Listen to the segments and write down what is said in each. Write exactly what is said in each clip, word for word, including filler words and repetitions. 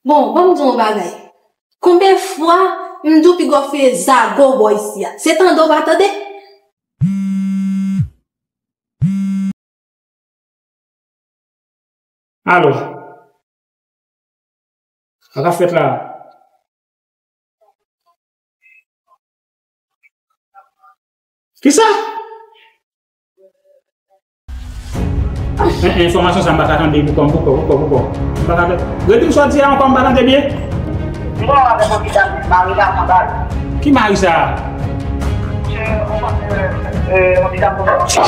Bon, ban m di w yon bagay. Konbyen fwa m di w piga w fouye zago bò isi a? Se tande w pa tande? Alo. Sa k ap fèt la? Kisa? En, enfòmasyon sa m pa ka tande poukò, poukò, poukò, poukò. M pa ka tande. Redi m sa w di a ankò, m pa tande byen. M pran avèk yon ti dam, Marina Sandal. Ki mari sa a? Se yon, euh, euh, yon ti dam konsa.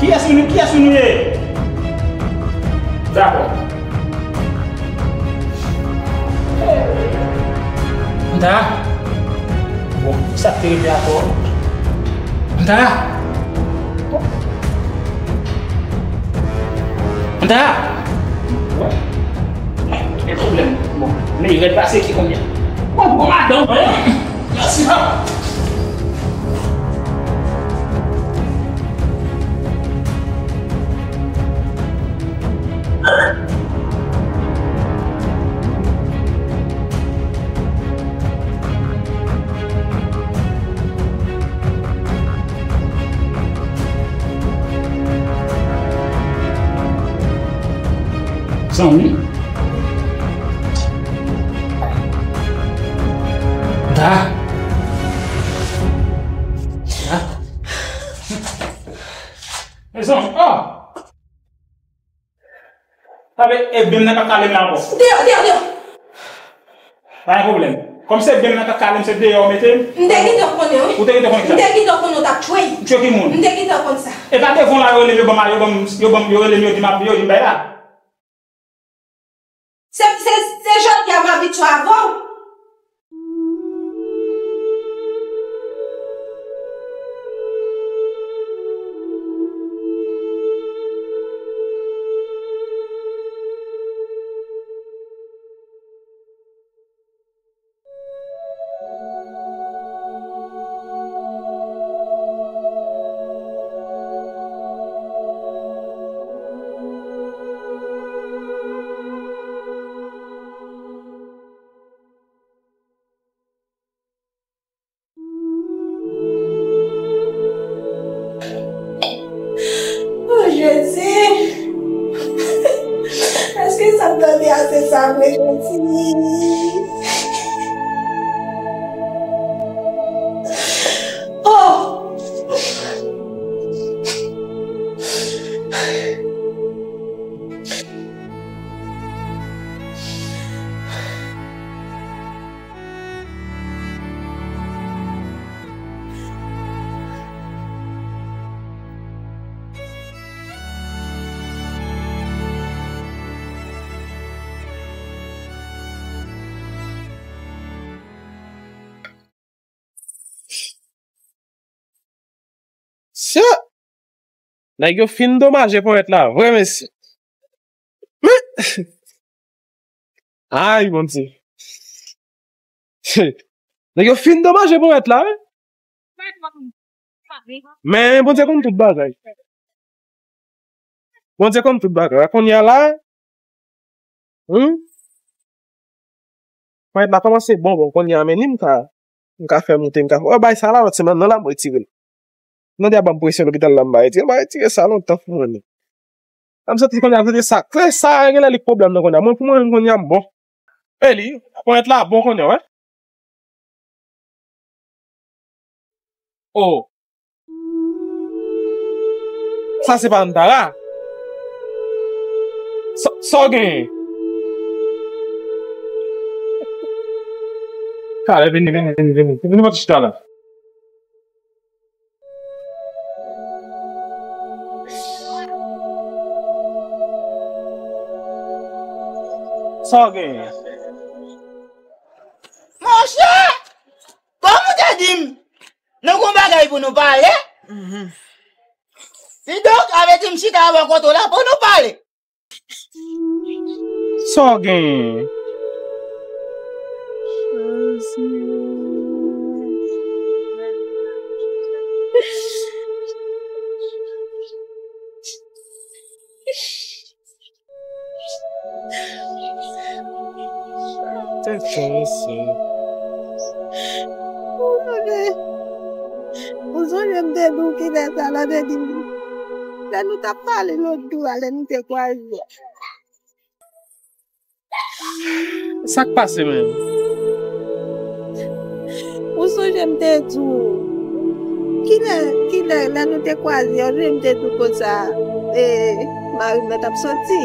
Kiyès nou, kiyès nou ye? Dakò. Anta. Bon, sa k te rive atò? Anta. Anta. Wè. Gen pwoblèm. Bon, men rèd pase ki kounye a. Bon, bon, madanm, hein? Mèsi, papa. Zanmi. Da. Da. Mezanmi, oh! Sa vle e byen nan k ap kale m la ankò. Deyò, deyò, deyò. Pa gen pwoblèm. Kòm se byen nan k ap kale m, se deyò ou mete m. M te gentan konnen, wi. Ou te gentan konnen sa? M te gentan konnen w t ap tchwey. M tchwe ki moun? M te gentan konn sa. E pa devan w la yo rele m, yo ban m, yo ban m, yo ban m, yo rele m, yo di m ap, yo di m bay la. Se, se, se jodi a m abitye avè w. Oh, Jezi! Èske sa m tande a se sa vre, Jezi? Oh! Sè! Nèg yo fin domaje ponyèt la vre, mesye. Men, ay, Bondye. Nèg yo fin domaje ponyèt la, wi. Men Bondye konn tout bagay. Bondye konn tout bagay. Kounye a la, hmm? Ponyèt la kòmanse bon, bon, kounye a, men ni m ka, m ka fè moute, m ka fè, oh, bay sa la lòt semèn nan la, m retire l. Nan di a ban m presyon lopital la, m pa retire, m pa retire sa lontan pou mwen menm. M santi kounye a, m santi sa, se sa, genlè li k pwoblèm nan kounye a. Mwen, pou mwen menm kounye a, m bon. E li, ponyèt la bon kounye a, wi. Oh. Sa se pa Antara. Sa, sa w genyen? Kale, vini, vini, vini, vini. Vini, vini, chita la. Sa w genyen? Monchè! Kòm ou te di m, nou gon bagay pou nou pale. Kidonk, sa vle di m chita avè w kote w la pou nou pale. Sa w genyen? Ou sonje, ou sonje m te di w kilè sa la, te di m, lè nou t ap pale lòt jou a, lè nou te kwaze. Sa k pase menm? Ou sonje m te di w, kilè, kilè, lè nou te kwaze, ou sonje m te di w konsa, e, mari m nan t ap soti?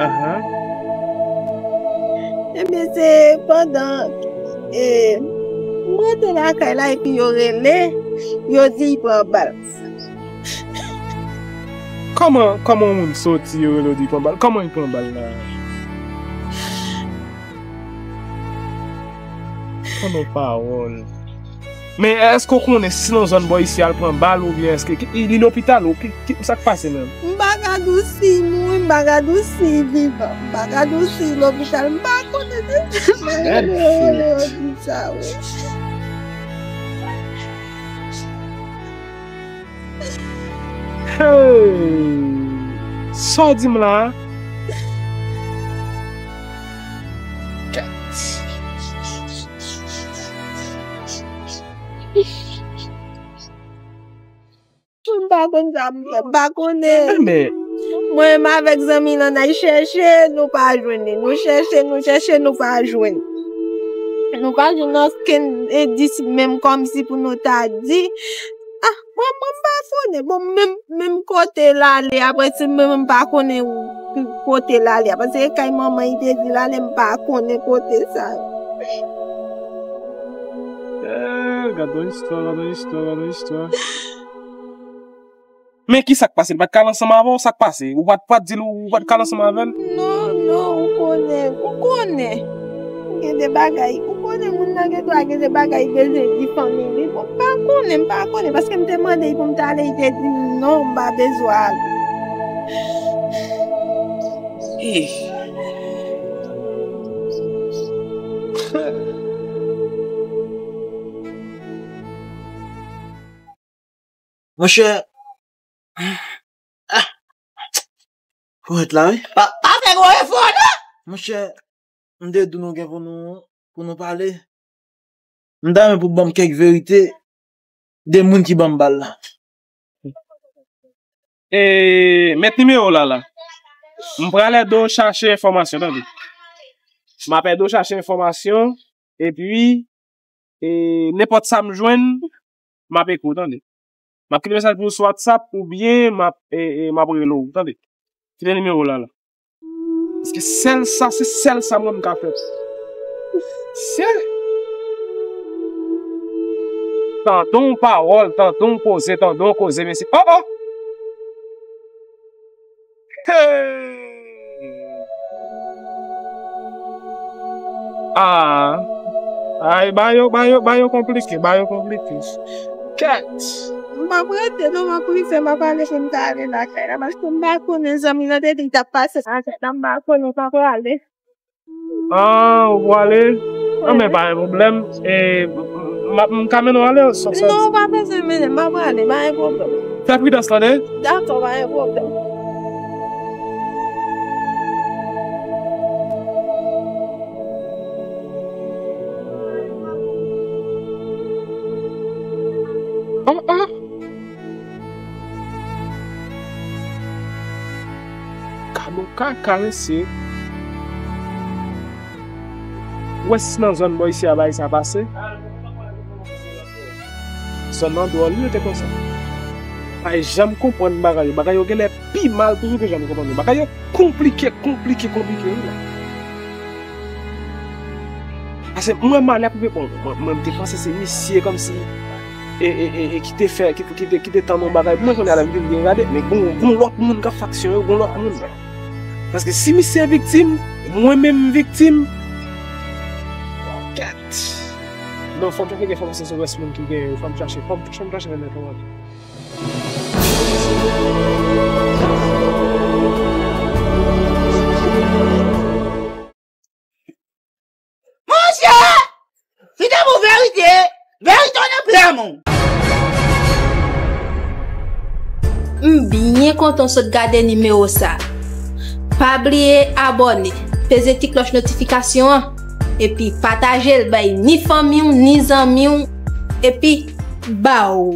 Ahan. Ebyen, se pandan, e, m rantre lakay la epi yo rele, yo di l pran bal. Kòman, kòman yon moun soti, yo rele, yo di l pran bal? Kòman l pran bal la? Tande yon pawòl. Men èske w konnen si nan zòn bò isi a l pran bal oubyen èske ki, li lopital ou ki, ki, sa k pase menm? M pa ka di w si l mouri, m pa ka di w si l vivan, m pa ka di w si l lopital, m pa konnen se sa yo di sa wi. Hey! Sa w di m la a? M pa konn sa m fè, m pa konnen. Mwen menm avèk zanmi lan n al chèche, nou pa jwenn li. Nou chèche, nou chèche, nou pa jwenn. Nou pa jwenn okenn endis, menm kòmsi pou nou ta di, ah, mwen, mwen m pa konnen. Bon, menm, menm kote l ale, apre si mwen menm m pa konnen kote l ale, apre se kay manman li te di l ale, m pa konnen kote sa. Eh, gade yon istwa, gade yon istwa, gade yon istwa. Men ki sa k pase? Li pa t ka al ansanm avè w? Sa k pase? Ou pa t, pa t di l ou pa t ka al ansanm avè l? Non, non, ou konnen, ou konnen. Gen de bagay, ou konnen moun nan gen dwa gen de bagay bezwen di fanmi li. Bon, m pa konnen, m pa konnen, paske m te mande l pou m ta ale, li te di m non, m pa bezwen ale. Eh. Monchè, ah, pou ret la, wi. Pa, pa fè gwo efò, non! Monchè, m te di nou gen pou nou, pou nou pale. M ta renmen pou ban m kèk verite de moun ki ban m bal la. E, met nimewo w la, la. M pral ede w chache enfòmasyon, tande. M ap ede w chache enfòmasyon, epi, e, nenpòt sa m jwenn, m ap ekri w, tande. M ap kite mesaj pou ou sou WhatsApp oubyen m ap, e, e, m ap rele w, tande. Kite nimewo w la, la. Paske sèl sa, se sèl sa mwen m ka fè. Se tande yon pawòl, tande yon koze, tande yon koze, mesye. Oh, oh! Hey! Ah. Ay, ba yo, ba yo, ba yo konplike, ba yo konplike. Kèt! M p ap rete non, m ap rive, m ap ale pou m ta ale lakay la, paske m pa konnen zanmi nan te di l t ap pase lakay la, m pa konnen, m pa prale. Ah, ou prale? Anben, pa gen pwoblèm. E, m, m, m ka mennen w ale, sòf sa. Non, ou pa bezwen mennen m, m ap prale, pa gen pwoblèm. Fè pridans, tande? Dakò, pa gen pwoblèm. An, an. Gade yon kaka, mesye. Ou wè si nan zòn bò isi a bagay sa pase? Zòn nan dwòl, wi, rete konsa. Pa janm konprann bagay yo. Bagay yo genlè pi mal toujou ke jan nou konprann yo. Bagay yo konplike, konplike, konplike, wi, la. Paske mwen, mwen, mwen, mwen, mwen te panse se misye kòmsi e, e, e, e ki te fè, ki, ki te, ki te tann yon bagay. Mwen konnen a la m vin byen gade, men gon, gon lòt moun k ap faksyon yo, gon lòt moun. Paske si misye viktim, mwen menm m viktim. Gad. Non, fò m chache gen enfòmasyon sou rès moun ki genyen yo. Fò m chache, fò m, fò m chache nan enfòmasyon. Monchè! Kite pou verite, verite w nan plam ou. M byen kontan w sot gade nimewo sa. Pa bliye abòne, peze ti klòch notifikasyon an. epi pataje l bay ni fanmi w, ni zanmi w, epi baw.